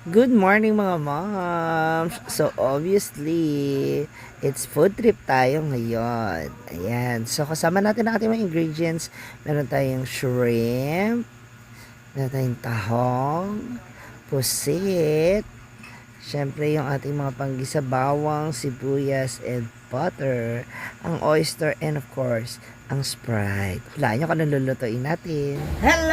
Good morning mga moms! So obviously, it's food trip tayo ngayon. Ayan. So kasama natin ang ating mga ingredients. Meron tayong shrimp, meron tayong tahong, pusit, syempre yung ating mga panggisa bawang, sibuyas, and butter, ang oyster, and of course, ang Sprite. Wala nyo kung anong lulutuin natin. Hello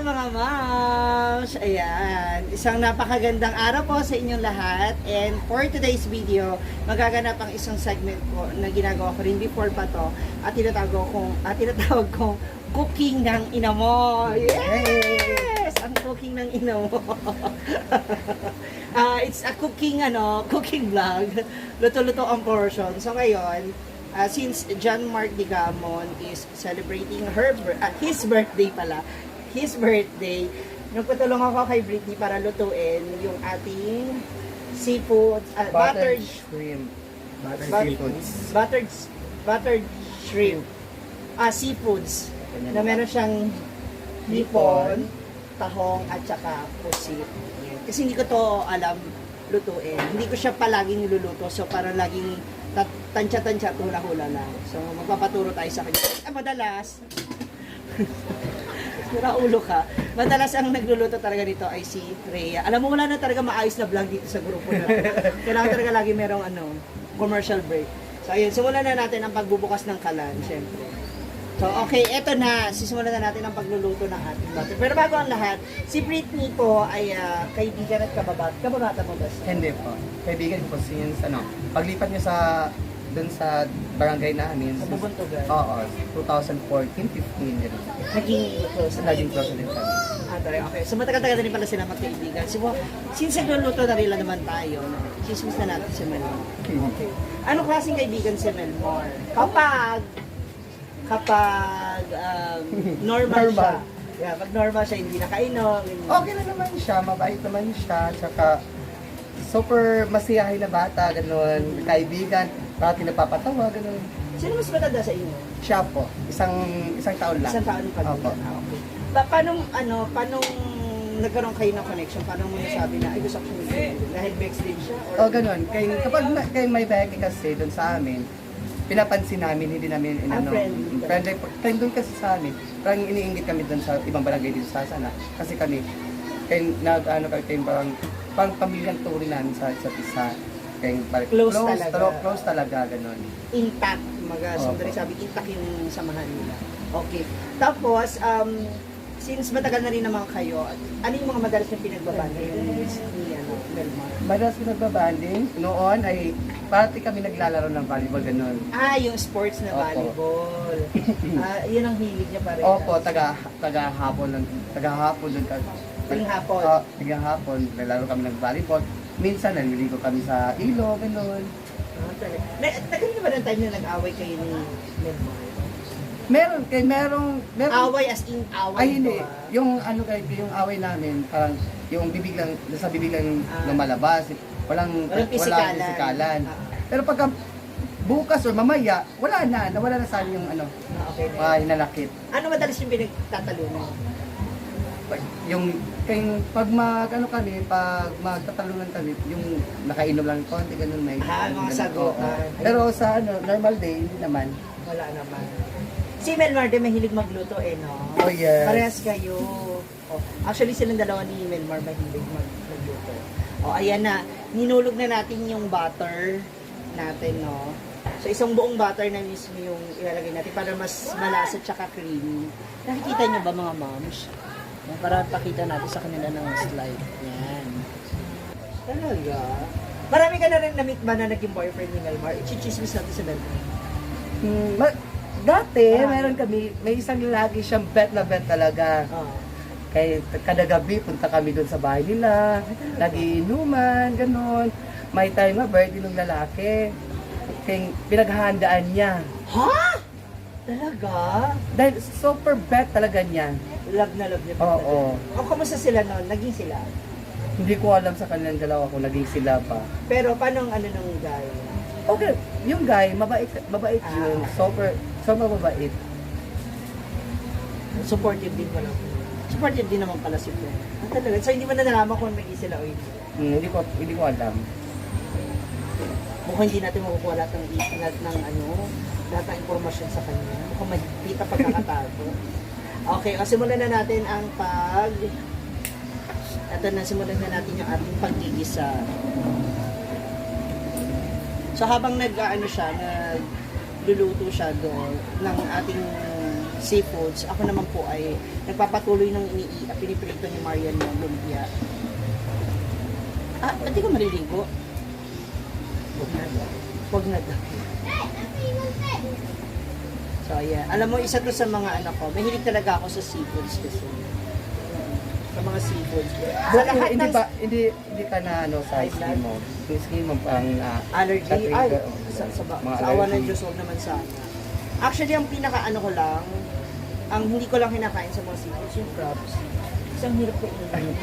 mga moms! Ayan, isang napakagandang araw po sa inyong lahat. And for today's video, magaganap ang isang segment ko na ginagawa ko rin before pa to. At tinatawag kong cooking ng ina mo. Yes! Ang cooking ng ina mo. It's a cooking vlog. Luto-luto ang portion. So ngayon, since John Mark Digamon is celebrating his birthday pala. His birthday. Nagpatulong ako kay Britney para lutuin yung ating seafood, buttered shrimp. Buttered shrimp. Seafoods. Na meron siyang hipon, tahong, at saka pusit. Kasi hindi ko to alam lutuin. Hindi ko siya palaging niluluto. So, parang laging tansya-tansya, hula-hula lang. So, magpapaturo tayo sa kanya. Madalas, ulo ka. Madalas ang nagluluto talaga dito ay si Rhea. Alam mo, wala na talaga maayos na vlog dito sa grupo na. Kailangan talaga lagi merong commercial break. So, ayun. Simulan na natin ang pagbubukas ng kalan, syempre. So, okay, eto na. Sisimulan na natin ang pagluluto ng ating butter. Pero bago ang lahat, si Britney po ay kaibigan at kababata mo ba? Hindi po. Kaibigan ko since paglipat niya dun sa barangay namin. Sa Bubuntugan? Oo, 2014, 15 din. Naging close din kami. Okay. So matagal-tagal na rin pala sila magkaibigan. Since nagluluto na rin lang naman tayo, chismis na natin si Melmore. Okay. Anong klaseng kaibigan si Melmore? Kapag normal siya. Yeah, pag normal siya, hindi nakainom. Okay na naman siya, mabait naman siya, tsaka super masiyahin na bata, ganun, kaibigan, parati napapatawa, ganun. Sino mas matanda sa inyo? Siya po, isang taon lang. Isang taon pa Opo. Okay. Paano nagkaroon kayo ng connection? Paano mo nasabi na, ay gusto ko siya dahil Bex din siya? O ganun, kapag may beke kasi doon sa amin, pinapansin namin, hindi namin friend doon kasi sa amin. Parang iniinggit kami doon sa ibang barangay dito sa Sana. Kasi kami, parang pamilyang turi namin sa isa't isa. Close talaga, ganun. Intact, sandali sabi, intact yung samahan nila. Okay. Tapos, since matagal na rin naman kayo, ano yung mga madalas na pinagbabanda yung ni Melmar? Madalas pinagbabanding, noon ay parati kami naglalaro ng volleyball, ganun. Yung sports na Opo. volleyball. Yun ang hilig niya pa rin. Opo, taga-hapon doon kami. Tuwing hapon? Hapon, naglalaro kami ng volleyball. Minsan, naliligo kami sa ilo, ganun. Tagal na ba ng time na nag-away kayo ni Melmar? Merong Away as in away? Ay, hindi. Yung away namin, parang yung nasa bibig lang lumalabas. Walang pisikalan. Pero pagka bukas o mamaya, nawala na sa amin yung Okay. hinanakit. Ano madalas yung pinagtatalunan? Pag magtatalunan kami, yung nakainom lang konti, ganun may. Mga sagutan. Pero sa normal day, hindi naman. Wala naman. Si Melmar din mahilig magluto no? Oh, yes. Parehas kayo. Actually, silang dalawa ni Melmar mahilig magluto. Ayan na. Ninulog na natin yung butter natin, no? So, isang buong butter na mismo yung ilalagay natin para mas malasa tsaka creamy. Nakikita niyo ba mga moms? Para pakita natin sa kanila ng slide. Yan. Talaga? Marami ka na rin na-meet ba na naging boyfriend ni Melmar? I-chismis natin sa Melmar. Dati, meron kami, may isang lalaki siyang bet talaga. Kaya kada gabi, punta kami doon sa bahay nila, nag-iinuman, gano'n. May time na birthday ng lalaki. Kaya pinaghahandaan niya. Ha? Talaga? Dahil super bet talaga niya. Love na love niya. Oo. Kamusta sila noon? Naging sila? Hindi ko alam sa kanilang dalawa kung naging sila pa. Pero paano nung guy? Okay, yung guy, mabait yun. Super mabait. Supportive din pala. Supportive din naman pala si Fred. Ah, talaga? So hindi mo na nalaman kung nag sila o hindi? Hindi ko alam. Mukhang hindi natin makukuha lahat ng lahat ng impormasyon sa kanya. Mukhang mahigpita pagkakatago. Okay, o simulan na natin ang simulan na natin yung ating paggigisa. So habang nagluluto siya doon ng ating seafoods, ako naman po ay nagpapatuloy ng piniprito ni Marian ng lumpia. Hindi ko maliligo. Huwag na daw. So, ayan. Alam mo, isa to sa mga anak ko. Mahilig talaga ako sa seafoods kasi. Sa mga seafoods. Sa lahat Hindi ng ba hindi ka na sa skin mo? Yung skin mo pang allergy. Ay, sa mga awa ng allergy. Diyos, huwag naman sana. Actually, ang pinaka ko lang, ang hindi ko lang kinakain sa mga seafoods, yung crabs. Isang hirap ko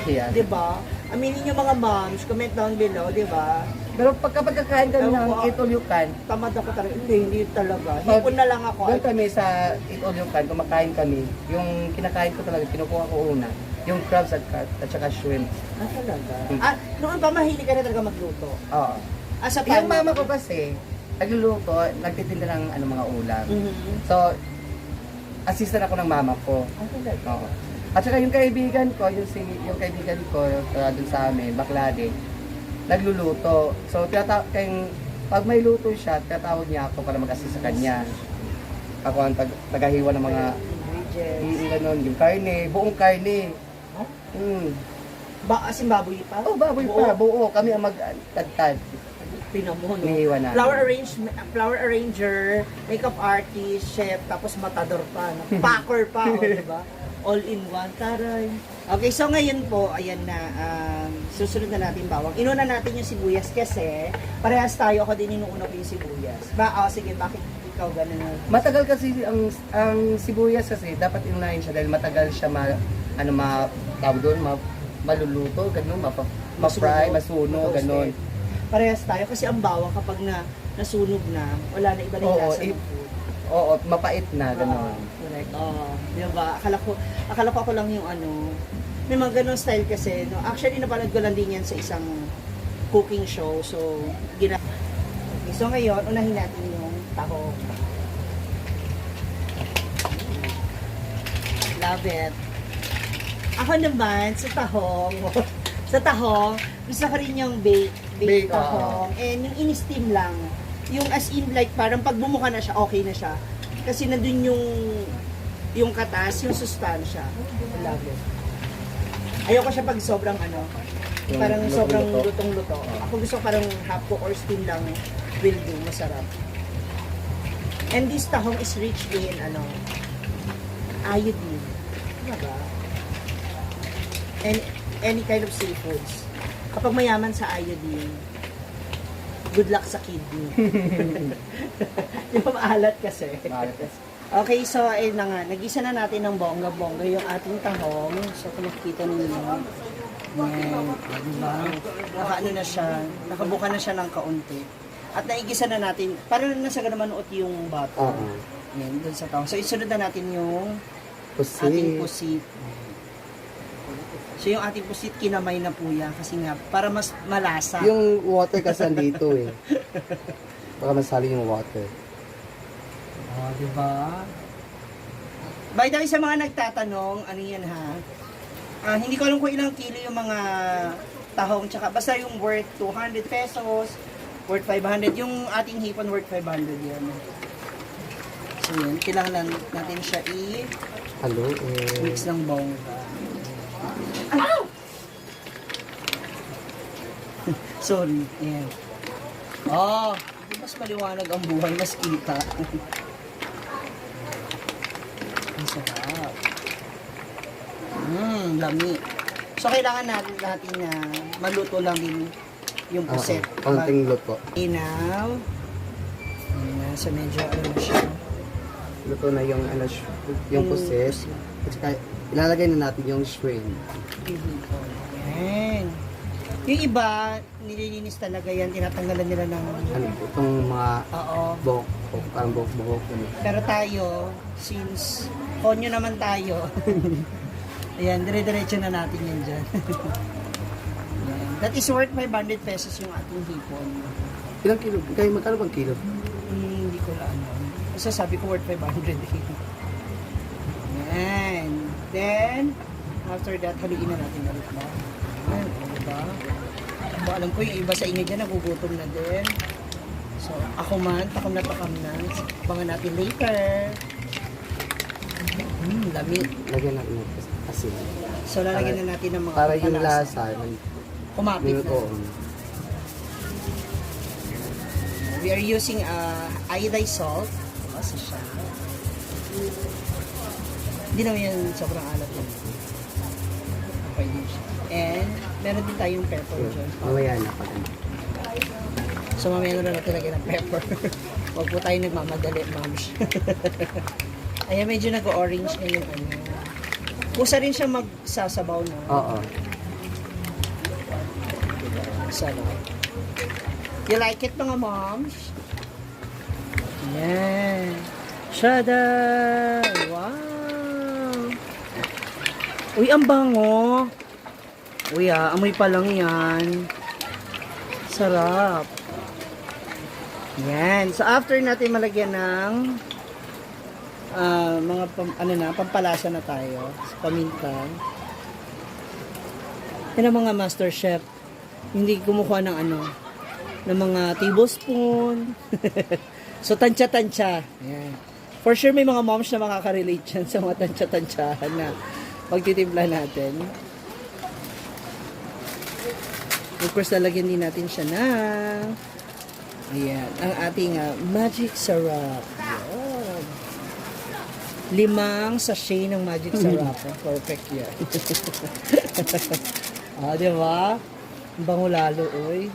Yeah. Diba? Aminin yung mga moms, comment down below, diba? Pero pagkakain kami Ewan ng ko, itulyukan, Tamad ako talaga. Hindi talaga. Hipon na lang ako. doon kami sa itulyukan, kumakain kami. Yung kinakain ko talaga, kinukuha ko una. Yung crabs at saka shrimp. Talaga? Noon pa mahilig ka na talaga magluto. Oo. Sa Yung mama ko kasi, nagluluto, nagtitinda ng mga ulam. Mhm. So, assistant ako ng mama ko. Talaga? Oo. At saka yung kaibigan ko, yung kaibigan ko dun sa amin, Baklade, nagluluto. So, pag may luto siya, tinatawag niya ako para mag-assist sa kanya. Ako ang tagahiwa ng mga Ingredients. ganun, yung karne, buong karne. Asin baboy pa? Oh, baboy pa, buo. Kami ang magtadtad. Pinamo, no? Nihiwa na. Flower arranger, makeup artist, chef, tapos matador pa, no? Packer pa, diba? All in one, taray. Okay, so ngayon po, ayan na, susunod na natin bawang. Inuna natin yung sibuyas kasi, parehas tayo, ako din inuuna ko yung sibuyas. Sige, bakit ikaw ganun? Matagal kasi ang sibuyas kasi dapat inunahin siya dahil matagal siya tawag doon, maluluto, ganun, ma-fry, masunog, ganun. Parehas tayo kasi ang bawang kapag nasunog na, wala na iba na yung lasa ng food. Oo, mapait na, ganun. Correct. Diba? Akala ko ako lang yung may mga ganun style kasi, no? Actually, napanood ko lang din yan sa isang cooking show. So, okay, so ngayon, unahin natin yung tahong. Love it. Ako naman, sa tahong, gusto ko rin yung baked tahong. And yung in-steam lang. Yung as in like parang pag bumuka na siya, okay na siya. Kasi nandun yung katas, yung sustansya. I love it. Ayoko siya pag sobrang parang sobrang lutong-luto. Ako gusto parang half cook or steam lang will do, masarap. And this tahong is rich in iodine. Diba? And any kind of seafoods. Kapag mayaman sa iodine, good luck sa kidney. Yung maalat kasi. Okay, so ayun na nga. Nag-isa na natin ng bongga-bongga yung ating tahong. So kung makikita ninyo, diba? Na siya, nakabuka na siya ng kaunti. At naigisa na natin, para nasa naman manuot yung bato. Yan, dun sa tahong. So isunod na natin yung ating pusit. So yung ating pusit, kinamay na po yan kasi nga, para mas malasa. Yung water kasi andito eh. Baka masali yung water. Diba? By the way, sa mga nagtatanong, ano yan ha? Hindi ko alam kung ilang kilo yung mga tahong, tsaka basta yung worth 200 pesos, worth 500, yung ating hipon worth 500 yan. So yun, kailangan natin siya mix ng bongga. Ow! Sorry. Ayan. Mas maliwanag ang buhay, mas kita. Ang sarap. Lami. So, kailangan natin na maluto lang din yung puset. Konting luto. Inaw. Ayan, so medyo siya. Luto na yung pusit. At saka ilalagay na natin yung shrimp. Ayan. Yung iba, nililinis talaga yan, tinatanggalan nila ng Itong mga buhok. parang buhok. Pero tayo, since konyo naman tayo, Ayan, dire-diretso na natin yan dyan. Ayan. That is worth 500 pesos yung ating hipon. Ilang kilo? Kaya magkano bang kilo? Hindi ko lang ano. Basta sabi ko worth 500. Ayan. Then, after that, haluin na natin ulit ba? Ayan, diba? So, alam ko yung iba sa inyo dyan, nagugutom na din. So, ako man, takam na. Abangan natin later. Lami. Lagyan natin ng asin. So, lalagyan na natin ng mga Para yung pampalasa. lasa. Kumapit na. Oo. We are using iodized salt. Basta siya. Hindi naman yan sobrang alat yun. Okay din siya. And, meron din tayong pepper dyan. Mamaya na pag So, mamaya na natin lagyan ng pepper. Huwag po tayo nagmamadali, moms. Ayan, medyo nag-orange na yung ano. Kusa rin siya magsasabaw na. Oo. Sarap. You like it, mga moms? Yan. Shada! Wow! Uy, ang bango! Uy, amoy pa lang yan. Sarap. Yan. So, after natin malagyan ng mga pampalasa na tayo. Paminta. Yan ang mga master chef. Hindi kumukuha ng ng mga tablespoon. So, tansya-tansya. Yan. For sure, may mga moms na makaka-relate dyan sa mga tansya-tansyahan na pagtitimpla natin. Of course, lalagyan din natin siya na ayan, ang ating magic syrup. Ayan. 5 sachet ng magic syrup. Perfect yan. Diba? Ang bango lalo, oy.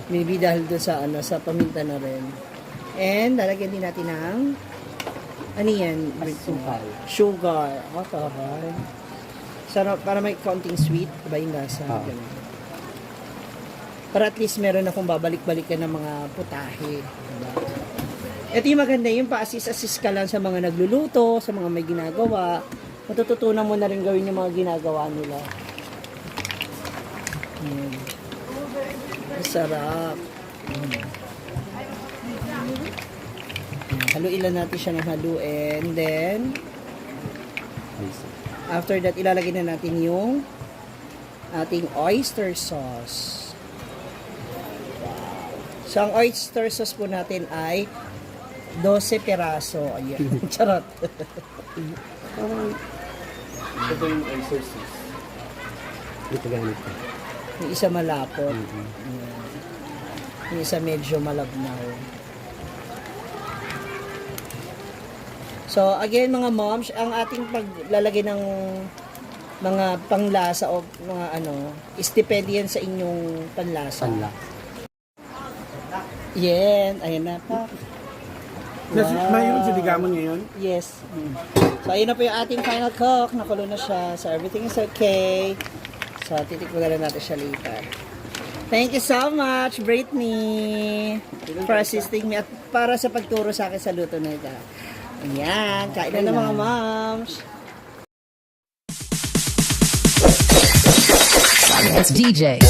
Maybe dahil doon sa sa paminta na rin. And lalagyan din natin ng ano yan? Sugar. Sugar. Taray. Sarap, para may konting sweet. Diba yung lasa? Ganun. Para at least meron akong babalik-balikan ng mga putahe. Diba? Ito yung maganda, yung pa-assist-assist ka lang sa mga nagluluto, sa mga may ginagawa. Matututunan mo na rin gawin yung mga ginagawa nila. Masarap. Haluin lang natin siya ng haluin. Then, after that, ilalagay na natin yung ating oyster sauce. So, ang oyster sauce po natin ay 12 piraso. Ayan. Charot. Ito yung oyster sauce. Ito ganito. Yung isa malapot. Yung isa medyo malabnaw. So, again mga moms, ang ating paglalagay ng mga panglasa o mga is depende yan sa inyong panlasa. Yan, ayan na pa. Mayroon sinigamon ngayon? Yes. So, ayun na po yung ating final cook. Nakulo na siya. So, everything is okay. So, titikman na lang natin siya later. Thank you so much, Brittany, for assisting me at para sa pagturo sa akin sa luto na ito. Ayan, kain na ng mga moms. It's DJ.